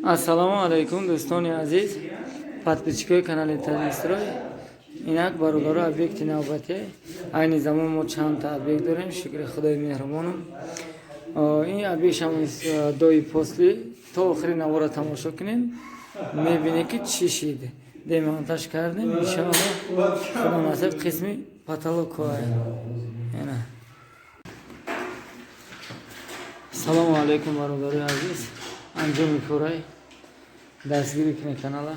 Ассалому алайкум, дӯстони азиз, подписчикои канали Таҷикстрой. Инак, бародаро, объекти навбатӣ. Айни замон мо чандта объект дорем, шукри Худои меҳрубонам. Ин объектшам до и после. То охири навора тамошо кунем, мебинем, ки чӣ шид. Демонтаж кардем, иншоалло, худо насиб, қисми потолокҳоа. Ина, салому алайкум, бародарои азиз. Анҷоми корай дастгирӣ кунед канала.